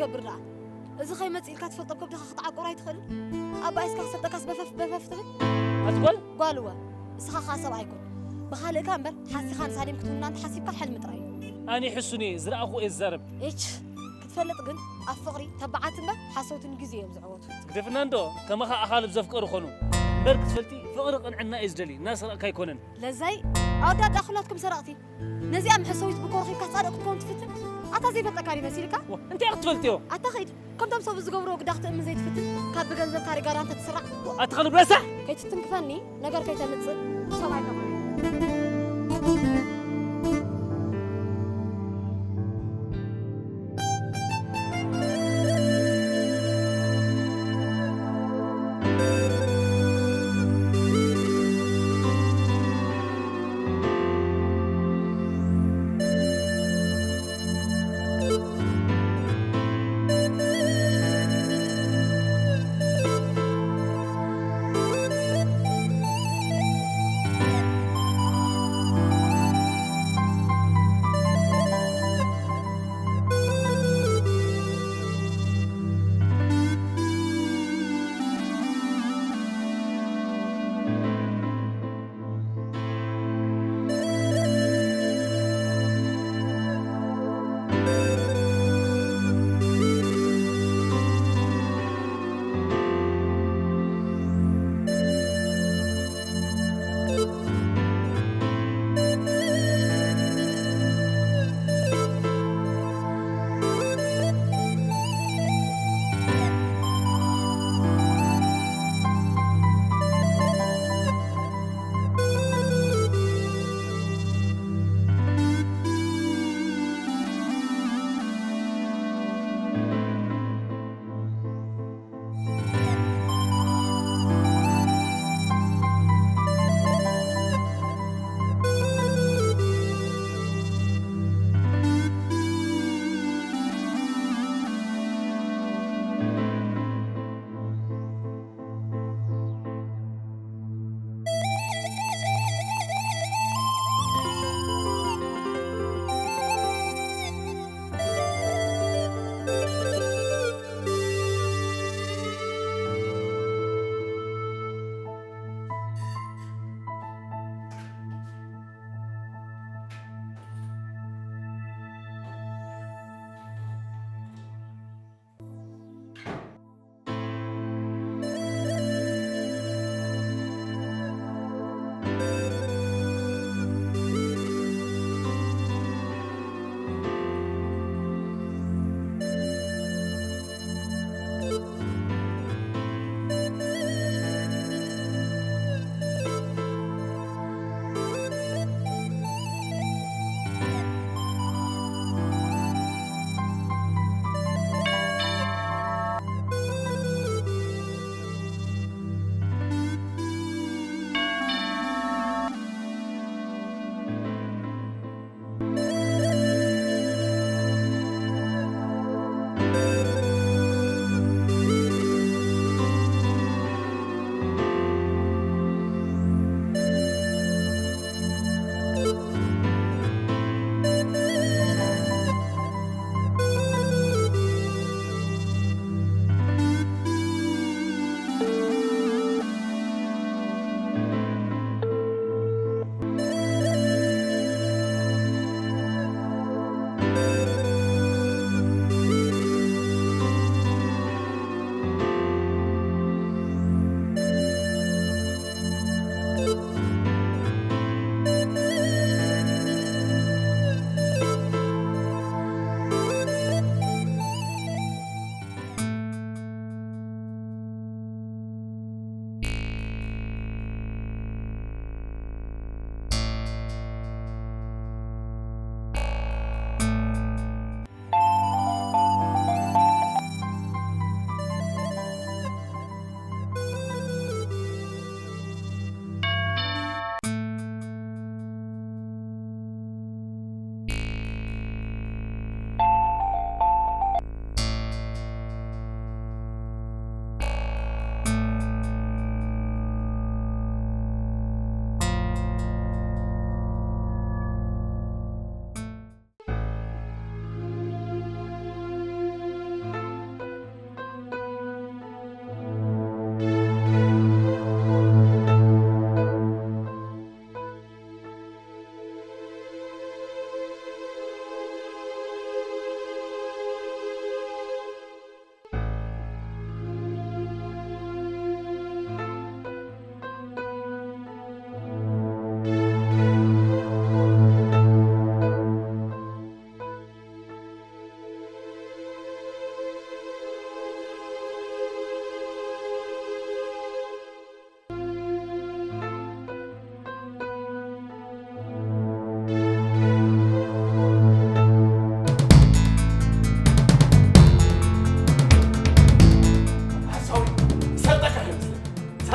ገብር ደኣ፣ እዚ ከይመጽእ ኢልካ ትፈልጦ ከብድኻ ክትዓቁር ኣይትኽእልን? ኣባይ እስካ ክሰጠካስ በፈፍ በፈፍ ትብል? ኣትጓል ጓልወ፣ እስኻ ኸዓ ሰብ ኣይኮን። ብኻልእካ እምበር ሓሲኻ ንሳሌም ክትውንና እንተሓሲብካ ሕልሚ ጥራይ እዩ። ኣነ ሕሱን እየ ዝረኣኹ እየ ዝዛረብ። እች ክትፈልጥ ግን ኣብ ፍቕሪ ተባዓት እምበር ሓሰውትን ግዜ እዮም ዝዕወቱ። ግደፍና እንዶ ከማኻ ኣኻልብ ዘፍቀሩ ኾኑ እምበር ክትፈልጢ ፍቕሪ ቅንዕና እየ ዝደሊ እናሰረቕካ ኣይኮነን። ለዛይ ኣወዳድኣ ኩላትኩም ሰረቕቲ። ነዚኣ መሐሰዊት ብኮ ረኺብካ ጻድቕ ክትከውን ትፍትን? ኣታ ዘይፈልጠካ ድዩ መሲልካ? ዋ፣ እንታይ ክትፈልጥዮ? ኣታ ኸይድ ከምቶም ሰብ ዝገብርዎ ግዳ ክትእምን ዘይትፍትን? ካብ ብገንዘብ ካሪጋራ እንተ ትስራዕ ኣትኸልብ ረሳሕ ከይትትንክፈኒ ነገር ከይተምጽእ ሰብኣይ ከማን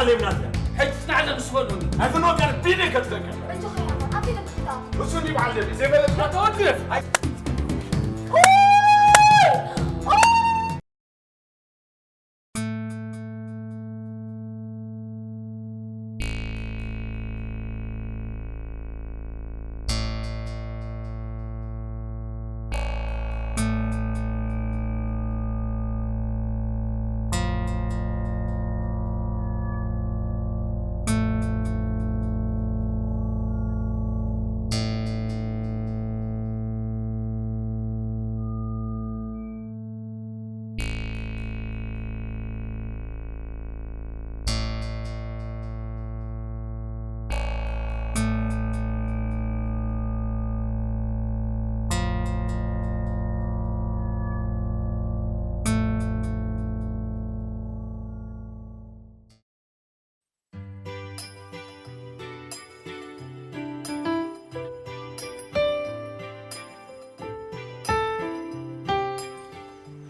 ለምናት ሕጂ ጽናዕለ ምስ ፈሉኒ ኣይፍኖ ጋር ቢደ ከትዘከር በጆኻ ያማ ኣብ ኢለ ብትታ እሱ እንዲ በዓል ደቢ ዘይፈለጥና ተወድፍ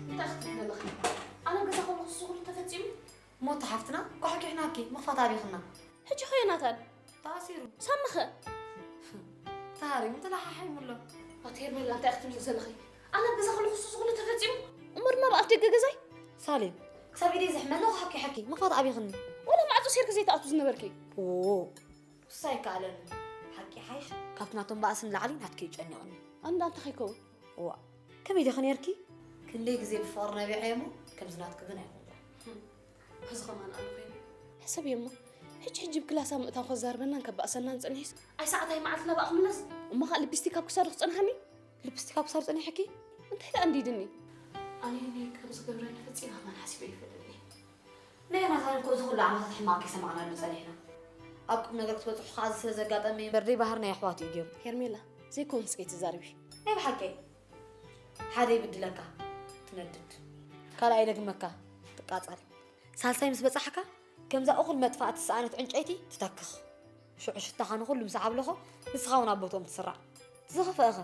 እንታይ ክትብሊ ኣለኺ? ኣነ ኣብ ገዛ ከለኹ እዚ ኩሉ ተፈጺሙ? እሞ እታ ሓፍትና ኳሕኪሕናኪ ምኽፋት ኣቢኽና። ሕጂ ኸ ዮናታን? ተኣሲሩ። ሳሚ ኸ? ተሃሪሙ ተለሓሒሙ ኣሎ። ኣቲ ሄርሜላ እንታይ ክትብሊ ዘለኺ? ኣነ ኣብ ገዛ ከለኹ እዚ ኩሉ ተፈጺሙ? እሞ ድማ ኣብ ኣፍ ደገ ገዛይ? ሳሌም ክሳብ ኢደይ ዝሕመኒ ኳሕኪሐኪ ምኽፋት ኣቢኽኒ። ወላ ማዕጾ ሴርኪ ዘይትኣትዊ ዝነበርኪ? ዎ። ንሱ ኣይከኣለንን። ሓቂ ይሓይሽ ካብቲ ናቶም ባእሲ ንላዕሊ ናትኪ እዩ ጨኒቑኒ። ኣንዳ እንታይ ከይከውን? እዋእ ከመይ ዲኺ ነይርኪ? ክንደይ ግዜ ብፍቕሪ ነቢዐ እሞ ከምዚ ናትኪ ግን ኣይኮንኩን። ሕዚ ኸማን ኣነ ኾይነ። ሕሰብዮ እሞ ሕጂ ሕጂ ብክላሳ ምእታው ከዛርበናን ከባእሰናን ጸኒሑስ ኣይ ሰዓት ኣይ መዓልቲ ናባኣ ክምለስ። እሞ ኸኣ ልቢስቲክ ኣብ ክሳዱ ክጸንሓኒ? ልብስቲክ ኣብ ክሳዱ ጸኒሕኪ? እንታይ ደኣ እንዲድኒ? ኣነ እኔ ከም ዝገብረኒ ፈጺመ ኸማን ሓሲበ ኣይፈልጥን እየ። ናይ ዮናታን እኮ እዚ ኩሉ ዓመታት ሕማቕ ከይሰማዕናሉ ጸኒሕና። ኣብ ቁም ነገር ክትበጽሑ ከኣ እዚ ስለ ዘጋጠመ እዩ እምበር ደይ ባህርና የሕዋት እዩ ገይሩ። ሄርሜላ ዘይኮንስ ከይትዛረቢ። ናይ ብሓቂ ሓደ ይብድለካ ትነድድ። ካልኣይ ይደግመካ ትቃጸል። ሳልሳይ ምስ በጻሕካ ከምዛ እኹል መጥፋእቲ ዝሰኣነት ዕንጨይቲ ትተክኽ። ሽዑ ሽታኻ ንኹሉ ምስ ዓብለኾ ንስኻ እውን ኣብ ቦትኦም ትስራዕ። ዝኸፍአኸ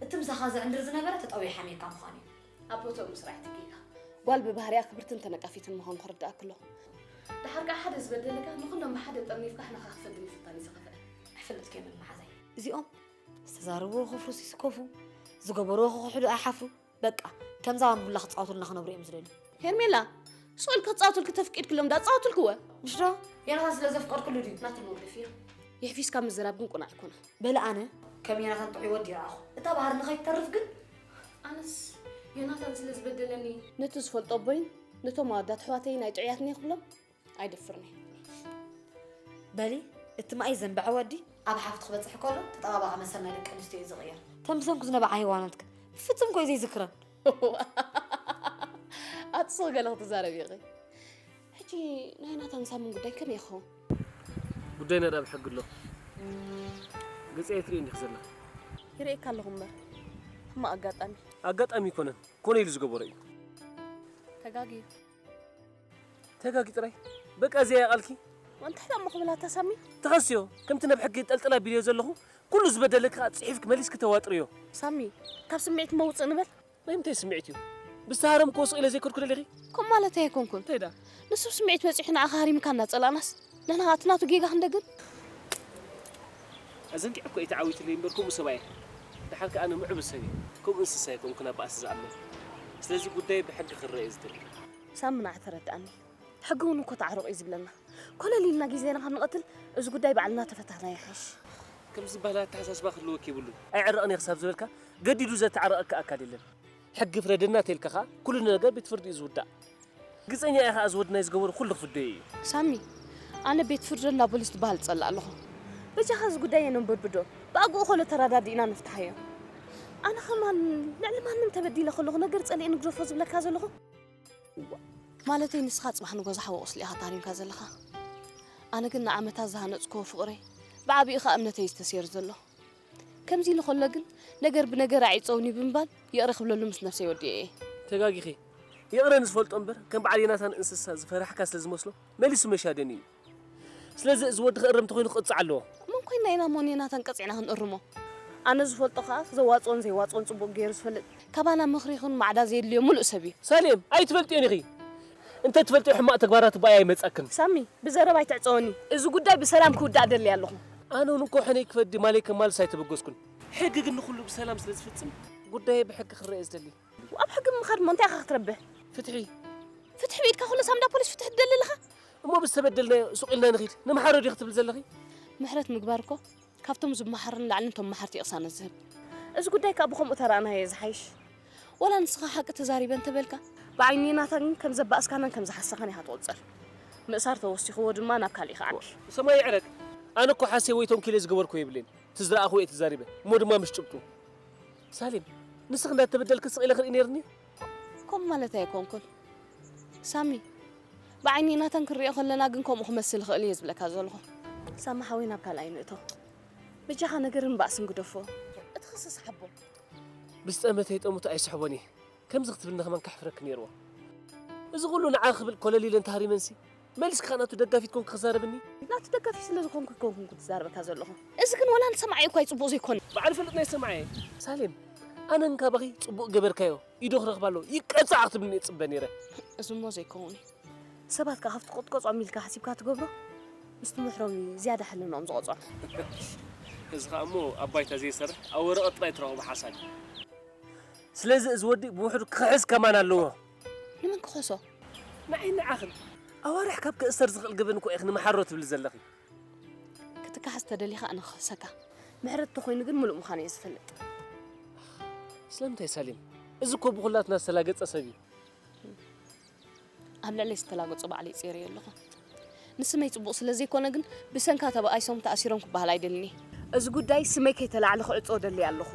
እቲ ምሳኻ ዝዕንድር ዝነበረ ተጠውዩ ሓሚምካ ምዃኑ እዩ። ኣብ ቦትኦም ምስራዕ እቲ ጌጋ። ጓል ብባህሪኣ ክብርትን ተነቃፊትን ምዃኑ ክርድኣኪ ኣለኹ። ደሓር ከኣ ሓደ ዝበደለካ ንኹሎም ብሓደ ጠርኒፍካ ሕነኻ ክትፈዲ ምፍታን እዩ ዝኸፍአ። ኣይፈልጥክዮምን መሓዛይ። እዚኦም ዝተዛረብዎ ከፍርሱ ይስከፉ፣ ዝገበርዎ ክኽሕዱ ኣይሓፍሩ። በቃ ከምዛ ባንቡላ ክጻወቱልና ክነብሩ እዮም ዝደልዩ። ሄርሜላ፣ ስቕ ኢልኪ ክጻወቱልኪ ተፍቂድክሎም ዳኣ ጻወቱልኪ እወ። ምሽ ዶ? ዮናታን ስለ ዘፍቀርኩሉ ድዩ? ናተይ መጉደፊ እያ። የሕፊስካ ምዝራብ ግን ቁኑዕ ኣይኮነን። በሊ ኣነ ከም ዮናታን ጥዑይ ወዲ ይረኣኹ። እታ ባህሪ ንኸይትተርፍ ግን። ኣነስ ዮናታን ስለ ዝበደለኒ። ነቲ ዝፈልጦ ኣቦይን ነቶም ኣወዳት ኣሕዋተይን ኣይጥዑያትን እየ ክብሎም ኣይደፍርን እየ። በሊ እቲ ማይ ዘንበዐ ወዲ ኣብ ሓፍቱ ክበጽሕ ከሎ ተጠባባቒ መሰል ናይ ደቂ ኣንስትዮ እዩ ዝቕየር። ተን ብሰንኩ ዝነብዓ ሄዋናት ግን ፍጹም እኮ እዩ ዘይዝክረን። ኣቲ ስቕ ገለ ክትዛረቢ ኢኺ። ሕጂ ናይ ናታን ሳምን ጉዳይ ከመይ ይኸውን? ጉዳይና ዳ ብሕጊ ኣሎ። ገጸ የትርኢ እንዲኽ ዘለኻ። ይርእየካ ኣለኹ እምበር ሕማቕ ኣጋጣሚ። ኣጋጣሚ ኣይኮነን፣ ኮነ ኢሉ ዝገበሮ እዩ። ተጋግዩ። ተጋጊ ጥራይ በቃ እዚኣ እያ ቃልኪ። እንታይ ደሞ ክብላታ ሳሚ? ተኸስዮ ከምቲ ናብ ሕጊ ጠልጥላ ቢልዮ ዘለኹ ኩሉ ዝበደለኪ ከዓ ፅሒፍኪ መሊስኪ ተዋጥርዮ። ሳሚ ካብ ስምዒት መውፅእ ንበል። ናይ ምንታይ ስምዒት እዩ? ብዝተሃረምክዎ ስቕ ኢለ ዘይከድኩ ደሊኺ? ከምኡ ማለተይ ኣይኮንኩን። እንታይ ደኣ? ንሱ ብስምዒት በፂሑ ንዓኻ ሃሪምካ እናፀላእናስ ንሕና ከዓ እቲ ናቱ ጌጋ ክንደግም? ኣዘንጊዐ እኮ እዩ ተዓዊቱለይ እምበር ከምኡ ሰብ ኣየ። ደሓር ከዓ ኣነ ምዕቡል ሰብ እየ። ከምኡ እንስሳ ኣይኮንኩን ኣብ ባእሲ ዝኣምን። ስለዚ ጉዳይ ብሕጊ ክረአ እየ ዝደሊ። ሳሚ ንዓ ተረድኣኒ። ሕጊ እውን እኮ ተዓረቑ እዩ ዝብለና። ኮለል ኢልና ግዜና ካብ ንቐትል እዚ ጉዳይ ባዕልና ተፈታሕናዮ ይሕሽ። ከምዚ ዝበሃል ኣተሓሳስባ ክህልወኪ የብሉን። ኣይዕረቕን እየ ክሳብ ዝበልካ ገዲዱ ዘተዓርቐካ ኣካል የለን። ሕጊ ፍረደና ተይልካ ኸኣ ኩሉ ነገር ቤት ፍርዲ እዩ ዝውዳእ። ግጸኛ እየ ኸኣ እዚ ወዲ ናይ ዝገበሮ ኩሉ ክፍደዮ እዩ። ሳሚ፣ ኣነ ቤት ፍርዲ እንዳ ፖሊስ ትበሃል ትጸልእ ኣለኹ። በጃኻ እዚ ጉዳይ የነንበድብዶ። ብኣግኡ ኸሎ ተረዳዲእና ንፍትሓዮ። ኣነ ኸማን ልዕሊ ማንም ተበዲለ ኸለኹ ነገር ጸሊኤ ንግደፎ ዝብለካ ዘለኹ። እዋእ፣ ማለተይ ንስኻ ጽባሕ ንጎ ዝሓወ ቁስሊ ኢኻ ታሪምካ ዘለኻ። ኣነ ግን ንዓመታት ዝሃነጽክዎ ፍቕረይ ብዓቢኡ ኸኣ እምነተይ እዩ ዝተሰይሩ ዘሎ። ከምዚ ኢሉ ኸሎ ግን ነገር ብነገር ኣዒጸውኒ ብምባል ይቕረ ክብለሉ ምስ ነብሰይ ወዲኤ እየ። ተጋጊኺ። ይቕረ ንዝፈልጦ እምበር ከም በዓል ዮናታን እንስሳ ዝፈራሕካ ስለ ዝመስሎ መሊሱ መሻደኒ እዩ። ስለዚ እዚ ወዲ ክእረም እንተኾይኑ ክቕጻዕ ኣለዎ። መን ኮይንና ኢና እሞ ንዮናታን ቀጺዕና ክንእርሞ? ኣነ ዝፈልጦ ከኣ ዘዋጽኦን ዘይዋጽኦን ጽቡቕ ገይሩ ዝፈልጥ፣ ካባና ምኽሪ ይኹን ማዕዳ ዘየድልዮ ምሉእ ሰብ እዩ። ሳሌም ኣይትፈልጥዮን ኢኺ። እንተ ትፈልጥዮ ሕማቕ ተግባራት እባ ኣይመጻክን። ሳሚ፣ ብዘረባ ኣይትዕጸወኒ። እዚ ጉዳይ ብሰላም ክውዳእ ደሊ ኣለኹ። ኣነ እውን እኮ ሕነይ ክፈዲ ማለይ ከማልስ ኣይተበገስኩን። ሕጊ ግን ንኹሉ ብሰላም ስለ ዝፍጽም ጉዳየ ብሕጊ ክረአ ዝደሊ። ኣብ ሕጊ ምኻድ እሞ እንታይ ኢኻ ክትረብሕ? ፍትሒ። ፍትሒ ብኢድካ ኩሉ ሳምዳ ፖሊስ ፍትሒ ትደሊ ኣለኻ? እሞ ብዝተበደልናዮ ሱቕ ኢልና ንኺድ፣ ንምሓሮ ዲኺ ትብል ዘለኺ? ምሕረት ምግባር እኮ ካብቶም ዝመሓሩ ንላዕሊ ነቶም መሓርቲ እዩ ቅሳነት ዝህብ። እዚ ጉዳይ ከኣ ብኸምኡ ተረኣናዮ ዝሓይሽ። ወላ ንስኻ ሓቂ ተዛሪበ እንተበልካ፣ ብዓይኒ ናታን ከም ዘባእስካናን ከም ዝሓሰኻን ኢኻ ትቑጸር። ምእሳር ተወሲኽዎ ድማ ናብ ካልእ ይኽዓቢ። ሰማይ ይዕረግ። ኣነ እኮ ሓሴ ወይ ተንኪለ ዝገበርኩ የብለይን። እቲ ዝረኣኹ እየ ተዛሪበ። እሞ ድማ ምስ ጭብጡ። ሳሌም፣ ንስኺ እንዳተበደልኪ ስቕ ኢለ ክርኢ ነይርኒ? ከምኡ ማለት ኣይኮንኩን። ሳሚ፣ ብዓይኒ ናታን ክንሪኦ ከለና ግን ከምኡ ክመስል ይኽእል እየ ዝብለካ ዘለኹ። ሳሚ ሓወይ፣ ናብ ካልኣይ ንእቶ። በጃኻ ነገርን ባእስን ግደፎ። እቲ ክስስ ሓቦ። ብዝጠመተ ይጠሙት ኣይስሕቦን እየ። ከምዚ ክትብልኒ ከማን ከሕፍረኪ ነይርዎ። እዚ ኩሉ ንዓ ክብል ኮለል ኢለ እንተሃሪመንሲ፣ መሊስኪ ከኣ ናቱ ደጋፊት ኮንኪ ክዛረብኒ? ናቱ ደጋፊት ስለ ዝኾንኩ ኣይኮንኩን ክትዛረበካ ዘለኹ። እዚ ግን ወላ ንሰማዓይ እኳ ይጽቡቕ ዘይኮነ። በዓል ፈልጥ ናይ ሰማዓየ። ሳሌም፣ ኣነ እንካባኺ ጽቡቕ ገበርካዮ፣ ኢዱ ክረኽባ ኣለዎ፣ ይቀጻዕ ክትብልኒ እየ ዝጽበ ነይረ። እዚ እሞ ዘይከውን እዩ። ሰባት ከኣ ካብቲ ቁጥቆጾም ኢልካ ሓሲብካ ትገብሮ፣ ምስቲ ምሕሮም እዩ ዝያዳ ሕልንኦም ዝቐጽዖም። እዚ ከኣ እሞ ኣብ ባይታ ዘይሰርሕ፣ ኣብ ወረቐት ጥራይ ትረኽቦ ሓሳብ እዩ። ስለዚ እዚ ወዲ ብውሕዱ ክኽሕስ ከማን ኣለዎ። ንመን ክኸሶ? ንዓይ ንዓኽን። ኣዋርሕ ካብ ክእሰር ዝኽእል ገበን እኮ ኢኺ ንመሓሮ ትብሊ ዘለኺ። ክትከሓስ ተደሊኻ ኣነ ክኸሰካ። ምሕረት ተኾይኑ ግን ምሉእ ምዃኑ እየ ዝፈልጥ። ስለምንታይ ሳሌም? እዚ እኮ ብኹላትና ዝተላገጸ ሰብ እዩ። ኣብ ልዕለይ ዝተላገጹ ባዕለይ ጸይረዮ ኣለኹ። ንስመይ ጽቡቕ ስለ ዘይኮነ ግን ብሰንካ ተባኢሶም ተኣሲሮም ክበሃል ኣይደልን እየ። እዚ ጉዳይ ስመይ ከይተላዕለ ክዕጾ ደልየ ኣለኹ።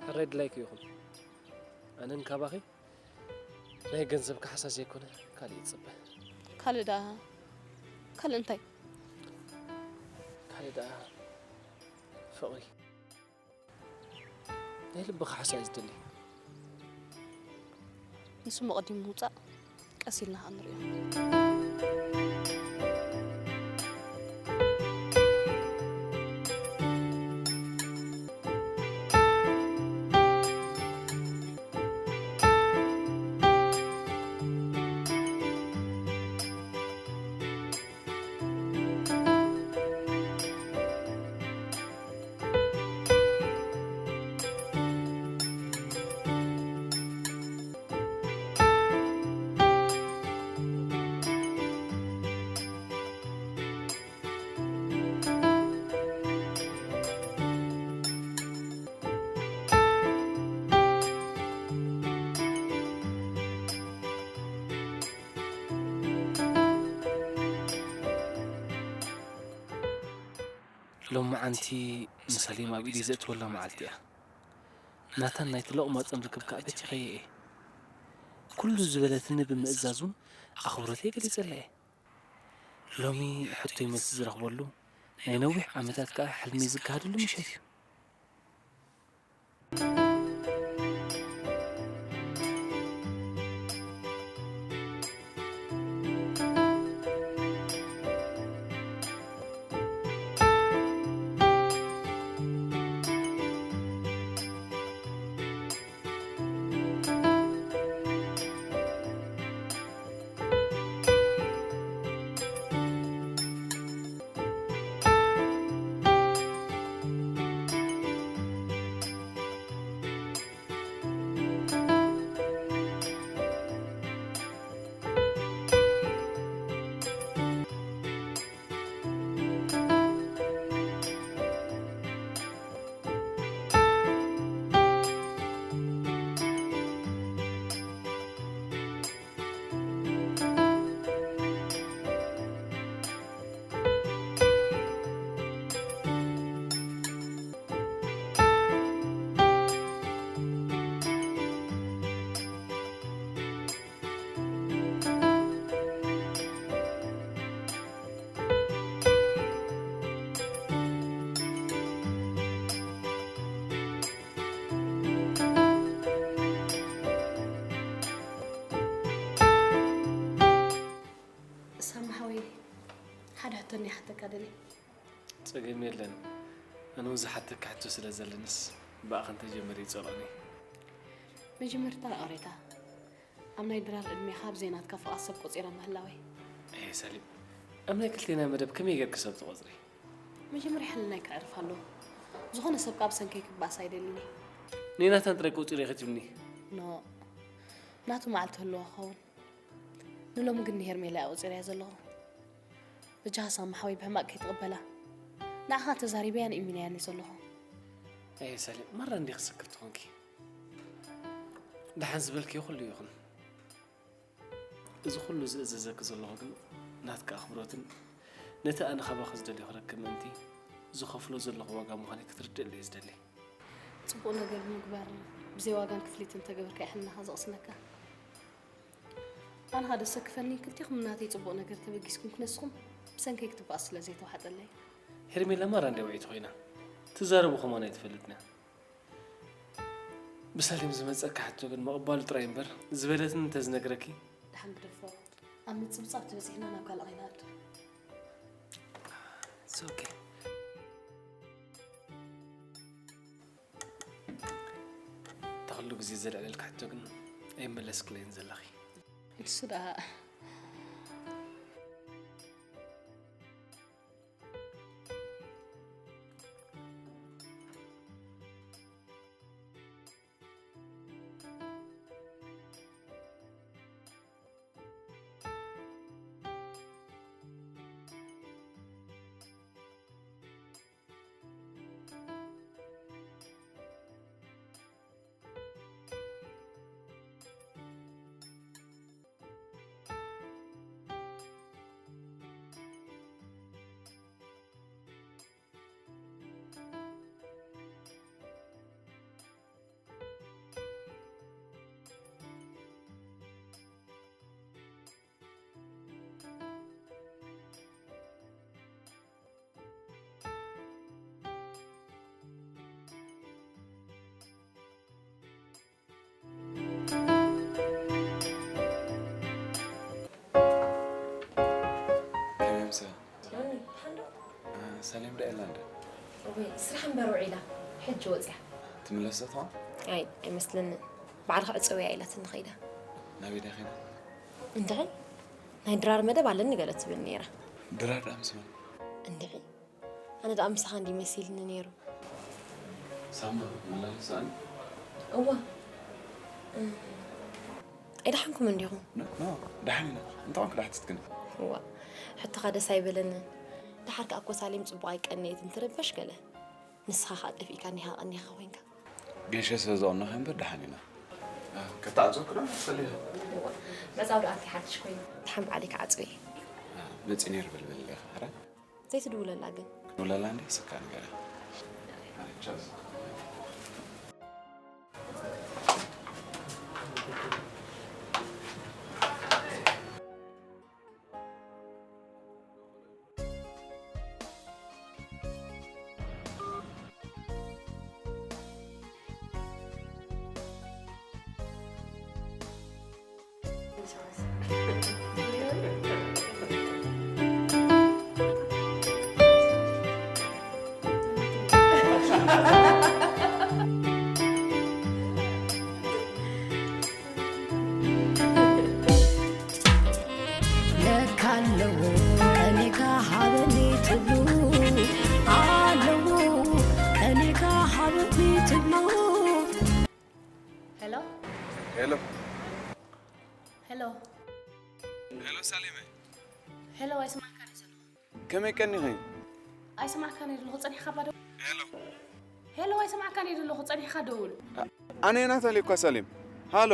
ሕራይ ድላይኪ ይኹን። ኣነን ካባኺ ናይ ገንዘብ ካሕሳ ዘይኮነ ካልእ ይጽበ። ካልእ ደኣ? ካልእ እንታይ? ካልእ ደኣ ፍቕሪ። ናይ ልብኻ ሓሳብ እዩ ዝደሊ። ንሱ መቐዲሙ ምውጻእ ቀስ ኢልና ኸኣ ንሪኦ። ሎማዓንቲ ንሳሌም ኣብ ኢደይ ዘእትወላ መዓልቲ እያ። ናታን ናይቲ ሎቕማጽን ርክብ ከኣ በቲኸዮ እየ። ኩሉ ዝበለትኒ ብምእዛዝ እውን ኣኽብሮተይ ገሊጸላ እየ። ሎሚ ሕቶይ መልሲ ዝረኽበሉ፣ ናይ ነዊሕ ዓመታት ከኣ ሕልመይ ዝገሃደሉ ምሸት እዩ። ሳሚ ሓወይ፣ ሓደ ሕቶ እኒኣ ክሓተካ ደልየ። ጸገም የለን። ኣነ እውን ዝሓተካ ሕቶ ስለ ዘለንስ። ብኣኸ እንተጀመረ ይጸልኦኒ። መጀመርታ ኦሬታ፣ ኣብ ናይ ድራር ዕድሜኻ ብዘይ ናትካ ፍቓድ ሰብ ቆጺረ ምህላወይ። ኤ ሰሊም፣ ኣብ ናይ ክልቴና መደብ ከመይ ጌርኪ ሰብ ትቖጽሪ? መጀመርያ ሕልናይ ከዕርፍ ኣለዎ። ዝኾነ ሰብ ካብ ሰንከይ ክባእስ ኣይደልን እየ። ንናታን ጥራይ ቆጺረ ኢኺ ትብልኒ? ኖ፣ ናቱ መዓልቲ ህልዎ ክኸውን። ንሎሚ ግን ንሄርሜላ እየ ኣቑጺረያ ዘለኹ። በጃኻ ሳሚ ሓወይ ብሕማቕ ከይትቕበላ። ንዓኻ ተዛሪበያን እሚነያን እየ ዘለኹ። ኣየ ሰሊም፣ ማራ እንዲኺ ስክፍቲ ኾንኪ። ደሓን ዝበልክዮ ኩሉ ይኹን። እዚ ኩሉ ዝእዘዘኪ ዘለኹ ግን ናትኪ ኣኽብሮትን ነቲ ኣነ ካባኺ ዝደልዮ ክረክብ ምእንቲ ዝኸፍሎ ዘለኹ ዋጋ ምዃነይ ክትርድእለይ እየ ዝደሊ። ጽቡቕ ነገር ብምግባር ብዘይ ዋጋን ክፍሊትን እንተገበርካዮ ሕልናኻ ዘቕስነካ። ኣነ ኸኣ ደሰክፈኒ፣ ክልቲኹም ናተይ ጽቡቕ ነገር ተበጊስኩም ክነስኹም ብሰንከይ ክትበኣሱ ስለ ዘይተዋሕጠለይ። ሄርሜላ ማራ እንድያ ውዕይቲ ኮይና። ትዛረቦ ከማን ኣይትፈልጥን እያ። ብሳሌም ዝመጸካ ሕቶ ግን ምቕባሉ ጥራይ እምበር ዝበለትን እንተዝነግረኪ። ደሓን ግደፎ። ኣብ ምጽብጻብ ተበጺሕና ናብ ካልእ ከይንኣቱ። It's okay። እታ ኩሉ ግዜ ዘልዕለልካ ሕቶ ግን ኣይመለስክለይን ዘለኺ። ንሱ ደኣ ከመይ ምሳ? ዮኒ፣ ሓንዶ? እ፣ ሰሌም ዶ የላ እንደ? እወ፣ ስራሕ እምበር ውዒላ፣ ሕጂ ወፂኣ። ትምለስ ዶ ትኾን? ኣይ፣ ኣይመስለንን። ባዕልኻ ዕፀው እያ ኢላትኒ ኸይዳ። ናበይ ድያ ኸይዳ? እንድዒ፣ ናይ ድራር መደብ ኣለኒ ገለ ትብል ነይራ። ድራር ደኣ ምስ መን? እንድዒ፣ ኣነ ደኣ ምሳኻ እንዲ መሲልኒ ነይሩ። ሳማ መላለስኣኒ? እወ። እ፣ ኣይደሓንኩምን ዲኹም? ኖ፣ ኖ፣ ደሓን ኢና። እንታይ ኮንክ ደሓን ትትክኒ? እዋ፣ ሕቶኻ ደስ ኣይበለንን። ደሓር ከኣ እኮ ሳሌም ጽቡቕ ኣይቀነየትን ትርበሽ ገለ። ንስኻ ከኣ ጠፊእካ እኒኻ ቀኒኻ ኮይንካ። ገሸ ስለ ዘቐነኹ እምበር ደሓን ኢና። እ፣ ከተዓጽወኪ ዶ ፈሊኻ? እዋ፣ መጻው ደኣ እንታይ ሓድሽ ኮይኑ? ደሓን ባዕለይ ክዓጽው እየ። እ፣ መጺእ ነይሩ በልበል ኢኻ፣ ሕራይ? ዘይትድውለላ ግን? ክንውለላ እንዴ? ስካ ንገራ። ለካ ኣለዉ ቀኒካ ሃበኒ ትብሉ፣ ኣለዉ ቀኒካ ሃበኒ ትብሉ። ሄሎ። ሄሎ። ሄሎ። ሄሎ ሳሌመ። ሄሎ፣ ኣይሰማዕካን እየ ዘለኹ። ከመይ ቀኒኺ? ኣይሰማዕካን እየ ዘለኹ፣ ጸኒሕካ እባ ደውል። ሄሎ። ሄሎ፣ ኣይሰማዕካን እየ ዘለኹ፣ ጸኒሕካ ደውል። ኣ-፣ ኣነ ናታሊ እኳ ሳሌም። ሃሎ።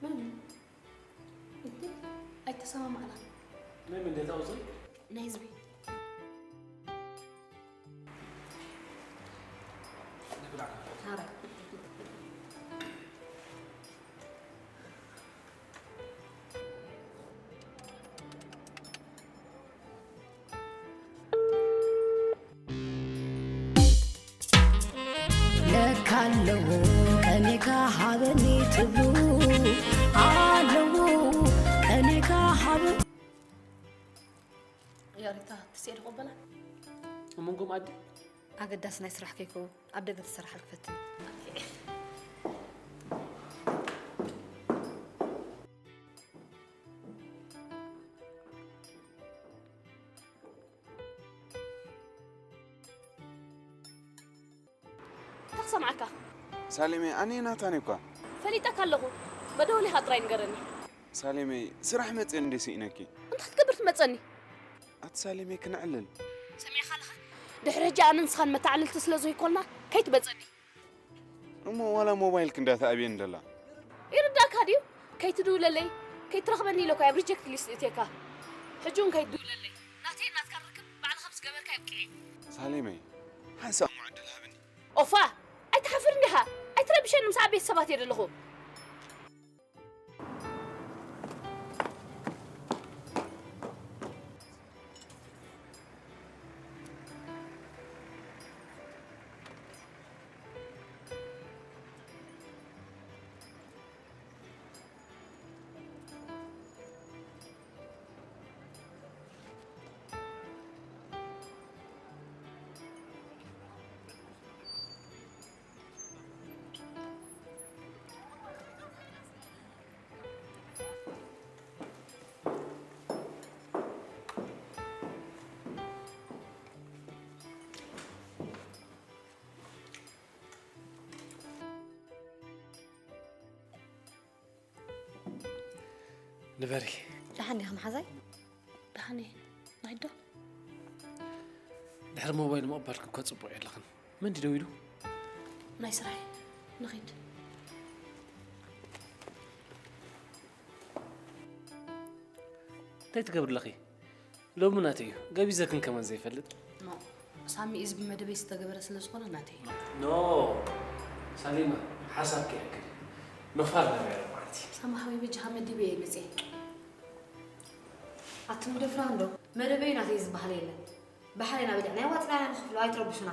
መን እዩ? እንዴ? ኣይተሰማማዕናን። ናይ መን ዳታ ቁጽሪ? ናይ ህዝቢ። ንብላዕ። ሃረ። ለካ ኣለዉ ቀኒካ ሃበኒ ትብሉ፣ ኣለዉ ቀኒካ ሃበኒ። ያሪታ ትስኤ ድቆበላ? መንጎም ኣዲ ኣገዳሲ ናይ ስራሕ ከይከውን ኣብ ደገ ትሰርሓል ክፈትን። እንታይ ክሰምዓካ? ሳሌመይ፣ ኣነ ናታን እኳ። ፈሊጠካ ኣለኹ። መደወሊኻ ጥራይ ንገረኒ። ሳሌመይ፣ ስራሕ መፅእ እንደ ስኢነኪ። እንታይ ክትገብር ትመፀኒ? ኣቲ ሳሌመይ፣ ክነዕልል። ሰሚዕካ ኣለኻ? ድሕሪ ሕጂ ኣነ ንስኻን መተዓልልቲ ስለ ዘይኮንና ከይትመፀኒ። እሞ ዋላ ሞባይልክ እንዳተኣብየ እንደላ። ይርዳእካ ድዩ? ከይትድውለለይ፣ ከይትረኽበኒ ኢለካ ኣብ ሪጀክት ሊስት እትየካ። ሕጂ እውን ከይትድውለለይ። ናተይ ናትካ ርክብ ባዕልኻ ምስ ገበርካ ይብቅዕ። ሳሌመይ፣ ሓንሳእ እሞ ዕድል ሃብኒ። ኦፋ! ኣይትሓፍርን ዲኻ? ኣይትረብሸኒ፣ ምስ ዓበይቲ ሰባት እየ ዘለኹ። ንበሪ። ደሓን ዲኻ መሓዛይ? ደሓን እየ። ንኺድ ዶ? ድሕሪ ሞባይል ምቕባልኪ እኮ ጽቡቕ የለኽን። መን ድዩ ደዊሉ? ናይ ስራሕ እየ። ንኺድ። እንታይ ትገብሪ ኣለኺ? ሎሚ ናተይ እዩ። ገቢዘክን ከማን ዘይፈልጥ። ኖ፣ ሳሚ እዚ ብመደበይ ዝተገበረ ስለ ዝኾነ ናተይ እዩ። ኖ፣ ሳሊማ፣ ሓሳብ ከይኣክል። ምኽፋል ነቢያ መዓልቲ። ሳሚ ሓወይ በጃኻ መዲበ እየ መፅየ። ኣቱም ደፍራ እንዶ መደበይ ናተይ ዝበሃል የለን። ባሕረይና በሊዕና ዋፅናና ንኽፍሎ ኣይትረብሹና።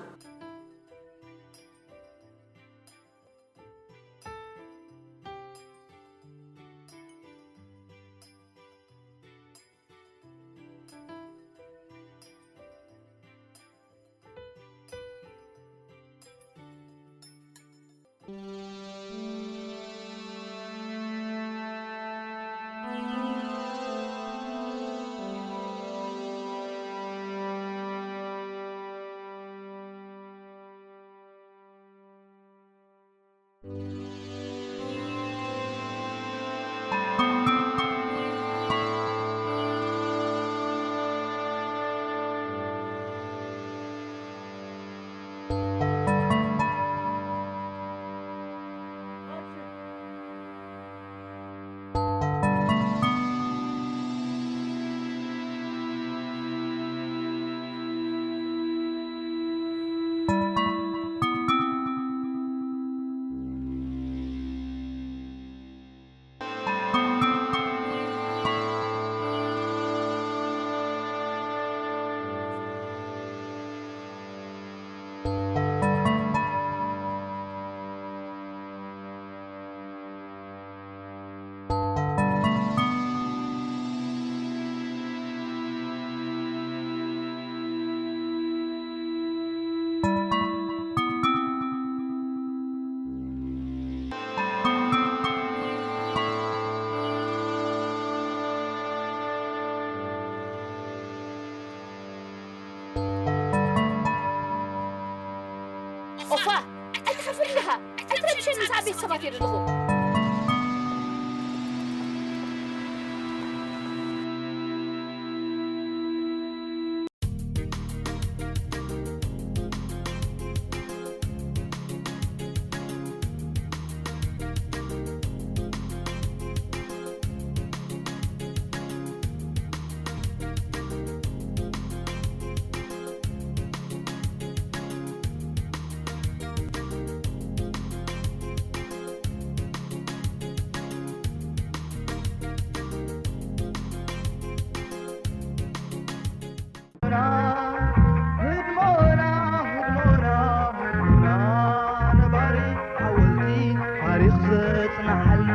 ኦፋ! ኣይትሓፍር ኢኻ! ኣይትረብሸኒ፣ ምስ ዓበይቲ ሰባት እየ ዘለኹ። ህድሞና፣ ህድሞና፣ ህድሞና፣ ነባሪ ሓወልቲ ታሪኽ ዘጽንሓልና።